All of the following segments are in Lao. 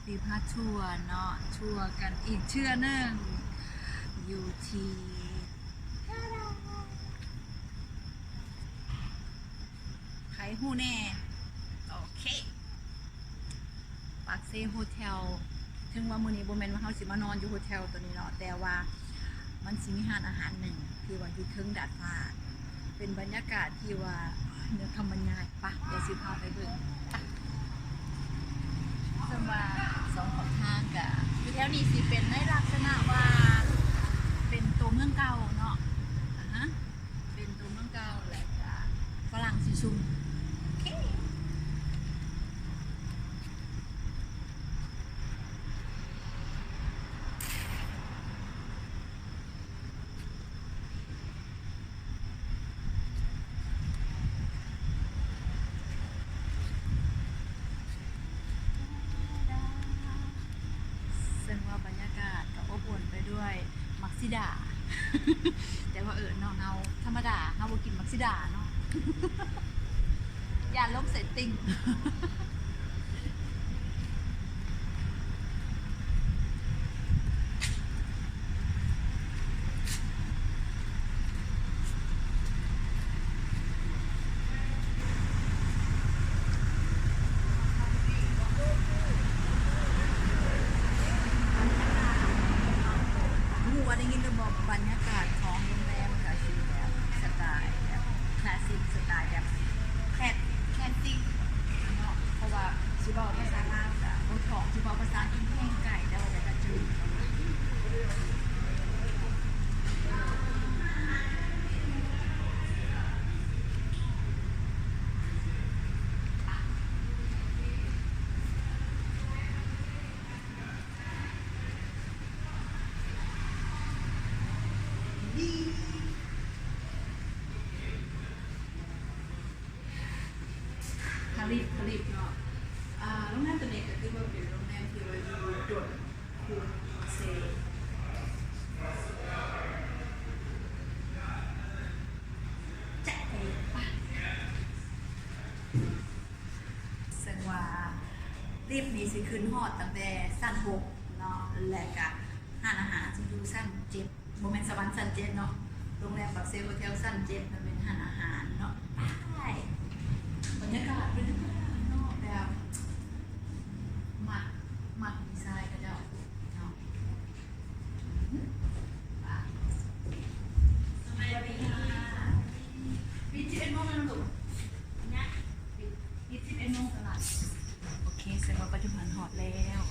ທີ່ພາທົວເນາະ ທົວກັນອີກເທື່ອໜຶ່ງ ຢູ່ທີ່ ໃຜຮູ້ແດ່? ໂອເຄ ປາກເຊໂຮເທວ. ເຖິງວ່າມື້ນີ້ບໍ່ແມ່ນວ່າເຮົາຊິມານອນຢູ່ໂຮເທວໂຕນີ້ເນາະ ແຕ່ວ່າມັນຊິມີຮ້ານອາຫານໜຶ່ງທີ່ວ່າຢູ່ເທິງດາດຟ້າ ເປັນບັນຍາກາດທີ່ວ່າເໜືອຄຳບັນຍາຍ. ປະ ດຽວຊິພາໄປເບິ່ງ. ປະ ເຊິ່ງວ່າສອງຂ້າງທາງກະຢູ່ແຖວນີ້ຊິເປັນໃນລັກສະນະວ່າເປັນໂຕເມືອງເກົ່າເນາະ. ອາຮະ ເປັນໂຕເມືອງເກົ່າ ແລະກະຝຣັ່ງຊິຊຸມ. ໂອເຄ. ເຊິ່ງວ່າບັນຍາກາດກໍອົບອຸ່ນໄປດ້ວຍໝາກສີດາ ແຕ່ວ່າເອີ້ນເນາະ ເຮົາທຳມະດາ ເຮົາບໍ່ກິນໝາກສີດາເນາະ ຢ້ານລົງເຊັດຕິງ. ຮູ້ວ່າໄດ້ຍິນແລ້ວບໍ່ ບັນຍາກາດຂອງໂຮງແຮມກະຊິແບບສະໄຕແບບຄລາສສິກ ສະໄຕແບບແຄລ ແຄລສສິກເນາະ ເພາະວ່າຊິເວົ້າພາສາລາວກະບໍ່ຄ່ອຍ ຊິເວົ້າພາສາອັງກິດແຮງໄກ ແຕ່ວ່າຢາກຈະຈື່. ຜະລິດ ຜະລິດເນາະ ອ່າ ໂຮງແຮມໂຕນີ້ກໍຖືວ່າເປັນໂຮງແຮມທີ່ວ່າຢູ່ດົນຄູນເຊ ຈະໄປປະ ເຊິ່ງວ່າລິບນີ້ຊິຂຶ້ນຮອດຕັ້ງແຕ່ຊັ້ນຫົກເນາະ ແລະກະຮ້ານອາຫານຊິຢູ່ຊັ້ນເຈັດ ບໍ່ແມ່ນສະຫວັນຊັ້ນເຈັດເນາະ ໂຮງແຮມປາກເຊໂຮເທວຊັ້ນເຈັດ ມັນແມ່ນຮ້ານອາຫານເນາະ. ໄປ ບັນຍາກາດ ບັນຍາກາດເນາະ ແບບ ມັກ ມັກດີໄຊຂະເຈົ້າເນາະ. ປິດສິບເອັດໂມງແລ້ວລູກ ປິດສິບເອັດໂມງຕະຫຼາດ. ໂອເຄ ແສດງວ່າປັດຈຸບັນຮອດແລ້ວ.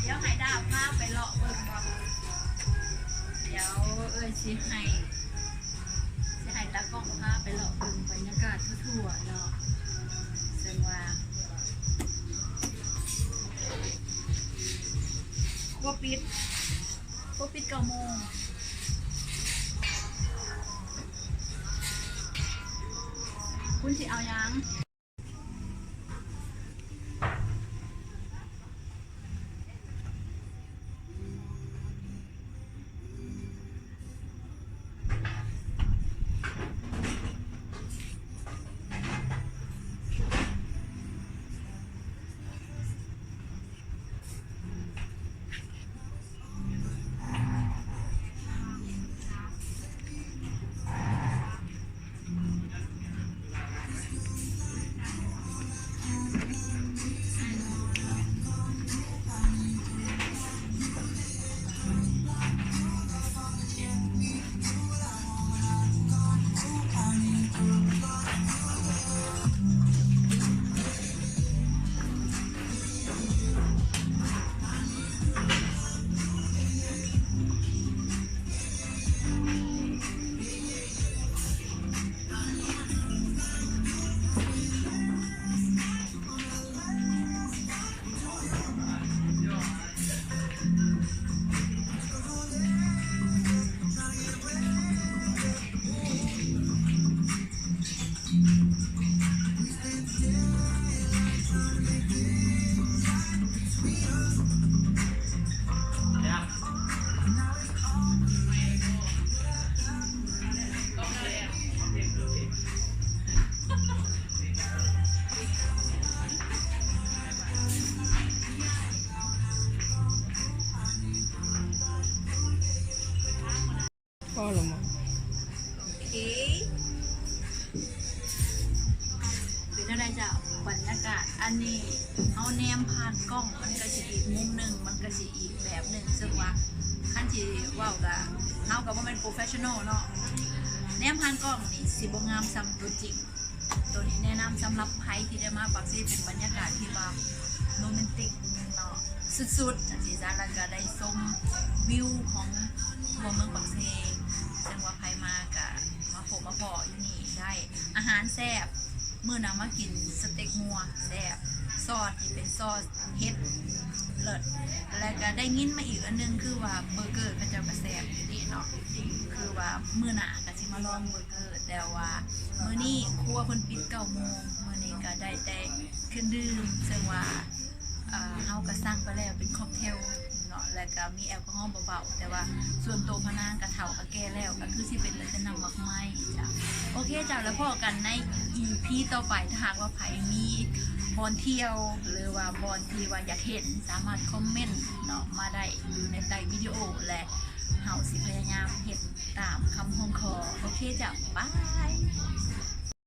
ດຽວໃຫ້ດາວພາໄປເລາະເບິ່ງບໍ່? ດຽວເອື້ອຍຊິໃຫ້ ຊິໃຫ້ຕາກ້ອງພາໄປເລາະເບິ່ງບັນຍາກາດທົ່ວໆເນາະ. ເຊິ່ງວ່າຄົວປິດ ຄົວປິດເກົ້າໂມງ. ຄຸນຊິເອົາຫຍັງ? ເ ເປັນແນວໃດເຈົ້າ ບັນຍາກາດ? ອັນນີ້ເຮົາແນມຜ່ານກ້ອງ ມັນກໍຊິອີກມຸມໜຶ່ງ ມັນກໍຊິອີກແບບໜຶ່ງ ເຊິ່ງວ່າຄັນຊິເວົ້າກໍ ເຮົາກໍບໍ່ແມ່ນໂປຣເຟສຊັນນໍເນາະ ແນມຜ່ານກ້ອງນີ້ຊິບໍ່ງາມສ່ຳຕົວຈິງ. ໂຕນີ້ແນະນຳສຳລັບໃຜທີ່ໄດ້ມາປາກເຊ ເປັນບັນຍາກາດທີ່ວ່າໂຣແມນຕິກເນາະ ສຸດໆ ຈັ່ງຊີ້ຊະ ແລ້ວກໍໄດ້ຊົມວິວຂອງຕົວເມືອງປາກເຊ ເຊິ່ງວ່າໃຜມາກໍມາພົບມາພໍ້ຢູ່ນີ້ໄດ້ ອາຫານແຊບ ມື້ໜ້າມາກິນສະເຕັກງົວແຊບ ຊອດນີ້ເປັນຊອດເຫັດ ເລີດ ແລ້ວກໍໄດ້ຍິນມາອີກອັນໜຶ່ງ ຄືວ່າເບີເກີເຂົາເຈົ້າກໍແຊບຢູ່ນີ້ເນາະ ຄືວ່າມື້ໜ້າກໍຊິມາລອງເບີເກີ ແຕ່ວ່າມື້ນີ້ຄົວເພິ່ນປິດເກົ້າໂມງ ມື້ນີ້ກໍໄດ້ແຕ່ເຄື່ອງດື່ມ ເຊິ່ງວ່າ ເອີ ເຮົາກໍສັ່ງໄປແລ້ວເປັນຄອກເທວເນາະ ແລ້ວກໍມີແອລ ແອລກອຮໍເບົາໆ ແຕ່ວ່າສ່ວນໂຕພະນາງກະເຖົ້າກະແກ່ແລ້ວ ກະຄືຊິເປັນແຕ່ນ້ຳໝາກໄມ້ເຈົ້າ. ໂອເຄເຈົ້າ ແລ້ວພໍ້ກັນໃນອີພີຕໍ່ໄປ ຖ້າຫາກວ່າໃຜມີບ່ອນທ່ຽວ ຫຼືວ່າບ່ອນທີ່ວ່າຢາກເຫັນ ສາມາດຄອມເມັນເນາະ ມາໄດ້ຢູ່ໃນໃຕ້ວິດີໂອ ແລະເຮົາຊິພະຍາຍາມເຮັດຕາມຄຳຮ້ອງຂໍ. ໂອເຄເຈົ້າ ບາຍ.